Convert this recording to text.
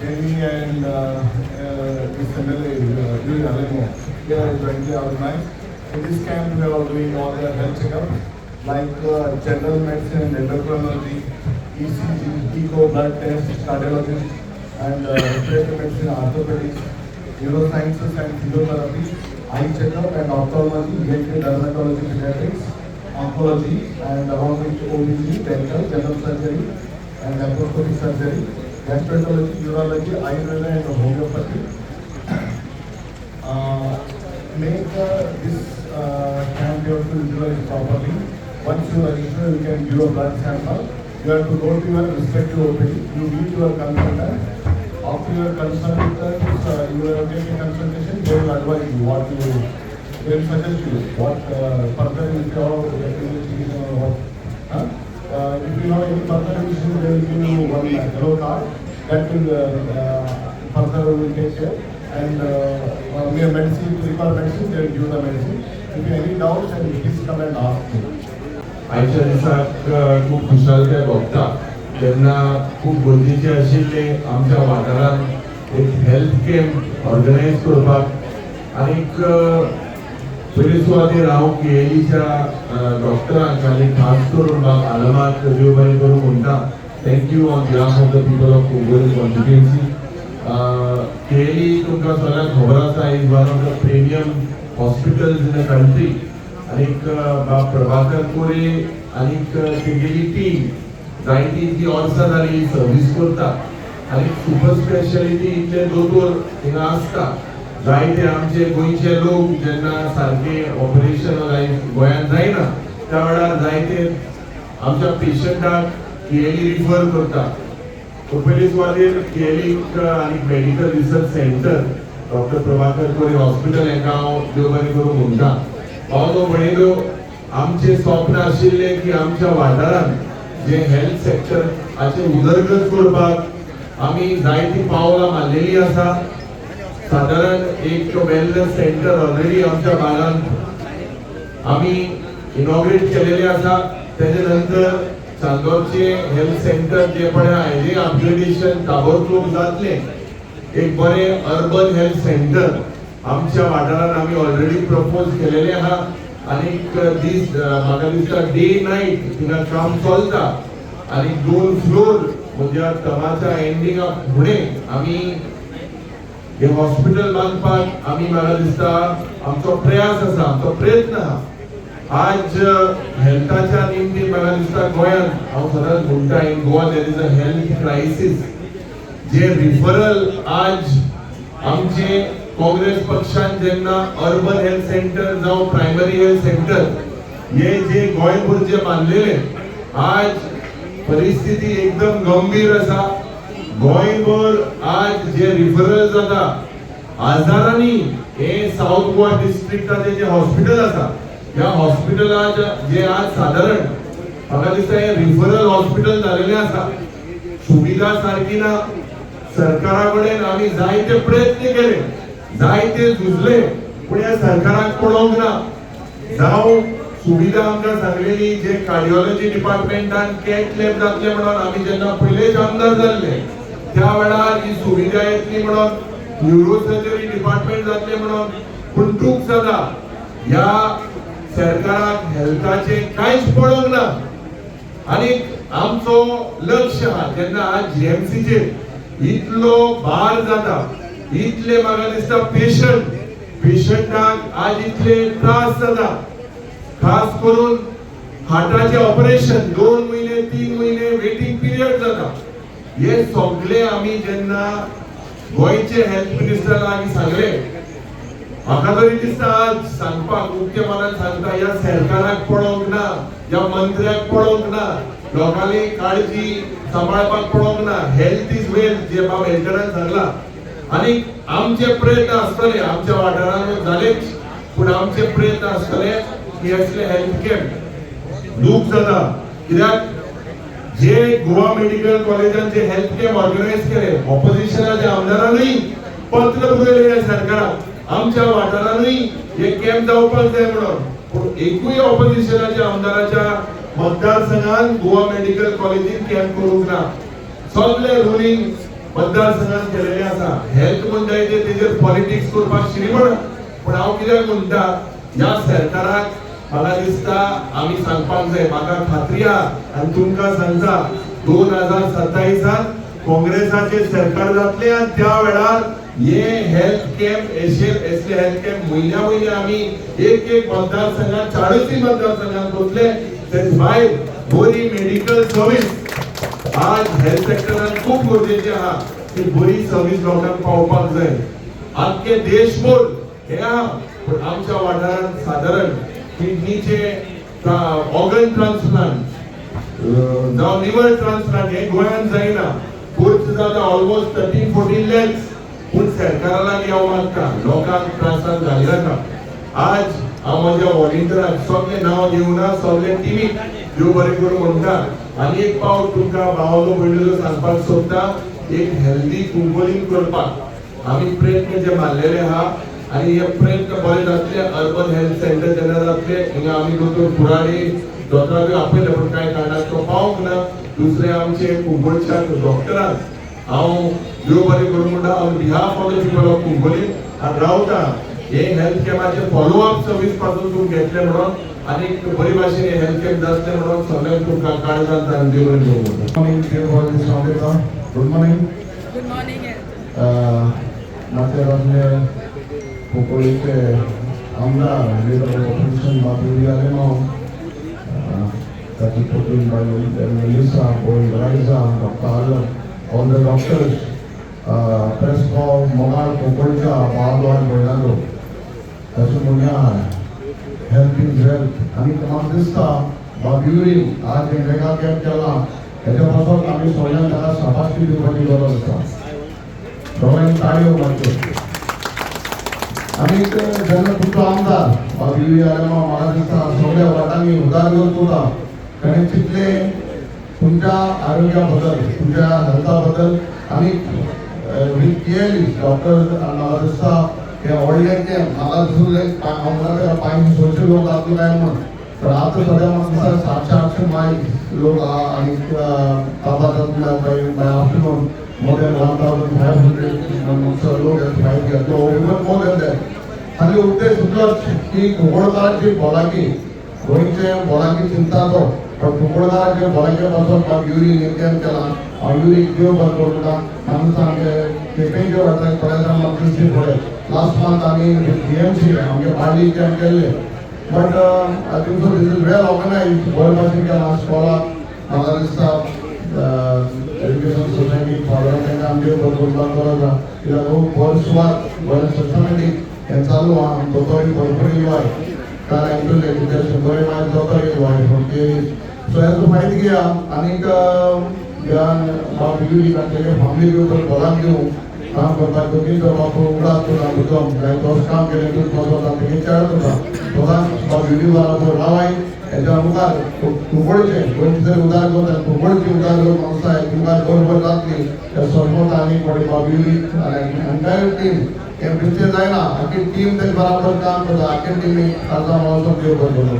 Kenny and this MLA, Yuri Alemo, they are jointly organized. In this camp, we are doing all the health checkups like general medicine and endocrinology, ECG, echo, blood test, cardiologist, and respiratory medicine, orthopedics, neurosciences and physiotherapy, eye checkup and ophthalmology, ENT, dermatology, pediatrics, oncology, and along with OBG, dental, general surgery, and laparoscopic surgery, gastroenterology, urology, Ayurveda, and homeopathy. Make this camp you have to utilize properly. Once you register, you can give a blood sample. You have to go to your respective OPD. You meet your consultant. After your consultant, you are getting a consultation, they will advise you what you, they will suggest you what further if you have investigation or what. Huh? If you have any further issue, they will give you one yellow card that will further will take care. And we have medicine, if you require medicine, they will give the medicine. If you have any doubts, and please come and ask me. आयच्या दिसाक खूब खुशालकाय भोगता जेन्ना खूब गरजेचें आशिल्लें आमच्या वाठारांत एक हेल्थ कॅम्प ऑर्गनायज करपाक. आनीक पयले सुवातेर हांव केएलईच्या डॉक्टरांक आनी खास करून बाब आलमाक देव बरें करूं म्हणटा. Thank you on behalf of the people of Congolli constituency. KLE तुमकां सगळ्यांक खबर आसा, is one of the premium hospitals in the country. आनीक बाब प्रभाकर कोरे आनीक तेगेली टीम जायती ती वर्सां जाली सर्वीस करता आनी सुपर स्पेशालिटी इतले दोतोर हिंगा आसता. जायते आमचे गोंयचे लोक जेन्ना सारके ऑपरेशन गोंयांत जायना, त्या वेळार जायते आमच्या पेशंटाक केएलई रिफर करता. सो पयले सुवातेर केएलईक आनी medical research centre, doctor Prabhakar Kore hospital हांकां हांव देव बरें करूं म्हणटा. भाव म्हणिल्लो, आमचे स्वप्न आशिल्लें की आमच्या वाठारांत जे हेल्थ सेक्टर हाचे उदरगत करपाक आमी जायतीं पावलां मारलेली आसा. सादारण एक वेलनस सेंटर ऑलरेडी आमच्या भागांत आमी इनॉग्रेट केलेले आसा. तेजे नंतर चांदोरचे हेल्थ सेंटर जे पळय आहा, हेजे अपग्रेडेशन ताबडतोब जातलें. एक बरें अर्बन हेल्थ सेंटर आमच्या वाठारांत आमी ऑलरेडी प्रपोज केलेले आहा आनीक दीस म्हाका दिसता डे नायट थिंगा काम चलता. आनी दोन फ्लोर म्हणजे तमाच्या एंडिंगा फुडें आमी हे हॉस्पिटल बांदपाक आमी म्हाका दिसता आमचो प्रयास आसा, आमचो प्रयत्न आहा. आज हेल्थाच्या निमतीन म्हाका दिसता गोंयांत, हांव सदांच म्हणटा, in Goa there is a health crisis. J referral आज आमचे काँग्रेस पक्षान जेन्ना अर्बन हेल्थ सेंटर जावं प्रायमरी हेल्थ सेंटर हे जे गोंयभर जे बांदलेले, आज परिस्थिती एकदम गंभीर आसा. गोंयभर आज जे रिफरल जाता हजारांनी, हे साऊथ गोवा डिस्ट्रिक्टाचे जे हॉस्पिटल आसा, ह्या हॉस्पिटलात जे आज सादारण म्हाका दिसता हे रिफरल हॉस्पिटल जालेले आसा. सुविधा सारकी ना. सरकारा कडेन आमी जायते प्रयत्न केले, जायते झुजले, पूण ह्या सरकाराक पडोवंक ना. जावं सुविधा आमकां सांगलेली, जे कार्डिओलॉजी डिपार्टमेंटान कॅथ लॅब जातले म्हणून, आमी जेन्ना पयलेच आमदार जाल्ले त्या वेळार ही सुविधा येतली म्हणून, न्युरो सर्जरी डिपार्टमेंट जातले म्हणून, पूण दूख जाता, ह्या सरकाराक हेल्थाचें कांयच पडोंक ना. आनी आमचो लक्ष आहा, जेन्ना आज जीएमसीचेर इतलो भार जाता, इतले म्हाका दिसता पेशंटाक आज इतले त्रास जाता, खास करून हार्टाचे ऑपरेशन 2 म्हयने, 3 म्हयने वेटिंग पिरियड जाता. हे सगळे आमी जेन्ना गोंयचे हेल्थ मिनिस्टर लागीं सांगले, म्हाका तरी दिसता आज सांगपाक उक्ते मनान सांगता, ह्या सरकाराक पडोंक ना, ह्या मंत्र्याक पडोंक ना, लोकांली काळजी सांबाळपाक पडोंक ना. Health is wealth जे बाब एल्टनान सांगला आनी आमचे प्रयत्न आसतले. आमच्या वाठारांत जालेच, पूण आमचे प्रयत्न आसतले की असले हेल्थ कॅम्प. दूख जाता कित्याक जे गोवा मेडिकल कॉलेजान जे हेल्थ कॅम्प ऑर्गनायज केले, ऑपोजिशनाच्या आमदारानूय पत्र बरयले ह्या सरकाराक, आमच्या वाठारानूय हे कॅम्प जावपाक जाय म्हणून, पूण एकूय ऑपोजिशनाच्या आमदाराच्या मतदारसंघात गोवा मेडिकल कॉलेजीन कॅम्प करूंक ना. सगळे रुलिंग मतदारसंघात केलेले आसा. हेल्थ म्हणटाय ते तेजेर पॉलिटिक्स करपाक श्रीमण, पूण हांव कित्याक म्हणटा, ह्या सरकाराक म्हाका दिसता आमी सांगपाक जाय. म्हाका खात्री आहा आनी तुमकां सांगता, 2027त काँग्रेसाचे सरकार जातले आनी त्या वेळार हे हेल्थ कॅम्प, एशे असले हेल्थ कॅम्प म्हयन्या म्हयन्या आमी एक एक मतदारसंघात, 40 मतदारसंघात करतले. तेच भायर बरी मेडिकल सर्वीस आज हेल्थ सेक्टरान खूब गरजेची आहा की बरी सर्वीस लोकांक पावपाक जाय. आख्खे देशभर हे आहा, पूण आमच्या वाठारांत सादारण किडनीचे ऑर्गन ट्रान्सप्लांट जावं लिव्हर ट्रान्सप्लांट हे गोंयांत जायना. खर्च जाता ऑलमोस्ट 13-14 लॅक्स, पूण सरकारा लागीं हांव मागता, लोकांक त्रासान घालिनाका. आज हांव म्हज्या व्हॉलेंटियराक सगळे नांव घेवना, सगळे टिमीक देव बरें करूं म्हणटा. आनी एक पावट तुमकां भावालो भयणीलो सांगपाक सोदता, एक हेल्दी कुंकोलीम करपाक आमी प्रयत्न जे मारलेले आहा आनी हे प्रयत्न बरे जातले. अर्बन हेल्थ सेंटर जेन्ना जातले, हिंगा आमी दोतोर कुराडे दोतोराकूय आपयले, पूण कांय कारणाक तो पावंक ना. दुसरे आमचे कुंकळच्या डॉक्टरान हांव देव बरें करूं म्हणटा on behalf of the people of Cuncolim आनी रावता. हे हेल्थ कॅम्पाचे फॉलो अप सर्वीस पासून तुमकां घेतले म्हणून आनी बरी भाशेन हे हेल्थ कॅम्प जातले म्हणून सगळ्यांक तुमकां काळजान आनी देव बरें करूं म्हणटा. Morning, dear Amrita. Good morning. Good morning. माथेरानले कुंकळीचे आमदार, लिडर ऑफ ऑपोजिशन बाब आलेमाव, ताची पत्नी बायल Melissa, boy Raisa, doctor Alam, all the doctors, press corps, मोगाळ कुंकळच्या भावांनो आनी भयणांनो, तशें म्हणया, हेल्थ is wealth. आनी म्हाका दिसता बाब युरी आज हे मेगा कॅम्प केला, हेच्या पासून आमी सगळ्यांक ताका शाबासकी दिवपाची गरज आसा. सगळ्यांनी ताळयो मारच्यो. आनी जेन्ना तुमचो आमदार बाब युरी आलेमाव, म्हाका दिसता सगळ्या वाटांनी उदारगत उरता. ताणें चिंतले तुमच्या आरोग्या बद्दल, तुमच्या हेल्था बद्दल आनी विथ क्लियरली डॉक्टर. म्हाका दिसता हे व्हडले कॅम्प, म्हाका दिसलें हांव 500-600 लोक जातले काय म्हणून, पण आतां सद्या म्हाका दिसता 700-800 माय लोक आहा. आनी काबार जातले by afternoon more than 1500 लोक फायद घेतलो, इवन मोर दॅन that. आनी उद्देश इतलोच की कुंकळकारांची भलायकी, गोंयचे भलायकी चिंता तो, पण कुंकळकारांचे भलायके पासून बाब युरी कॅम्प केला. हांव युरीक देव बरें करूं म्हणटा. म्हाका आमचे केपेंचे वाठाराक थोड्या जाण म्हाका दिसची पडले. लास्ट मंथ आमी जीएमसी आमगे बार्ली कॅम्प केल्ले, but I think so this is well organized. बरे भाशेन केला स्कॉलाक. म्हाका दिसता एज्युकेशन सोसायटी फादर तांकां आमचे बरें करपाक गरज आहा, कित्याक हो बरो सुवात, बरें सिस्टमॅटीक हें चालू आहा. दोतोरूय भरपूर येयलो आहाय काल, ऍक्च्युअली कित्याक शंबरूय मायज दोतोर येयलो आहाय फ्रॉम केएस. सो हेजो फायदो घेया आनीक बाब युरी तांचे फॅमिली घेवन, घराक घेवन काम करपाक दोगींचो बाप उगडास करता मुद्दम. काय तोच काम केलें तूं वचोता, तेगे चेडो करता. सदांच बाब युरी बराबर रावाय. हेच्या मुखार कुंकळचे गोंयची तरी उदार करता, कुंकळची उदार करून म्हाका तुमकां बरोबर जातली त्या सरपंच आनी फटी बाब युरी आनी एंटायर टीम. हें बिस्तें जायना, आख्खी टीम तेजे बराबर काम करता. आख्खे टिमीक काळजा मळसून देव बरें करूं.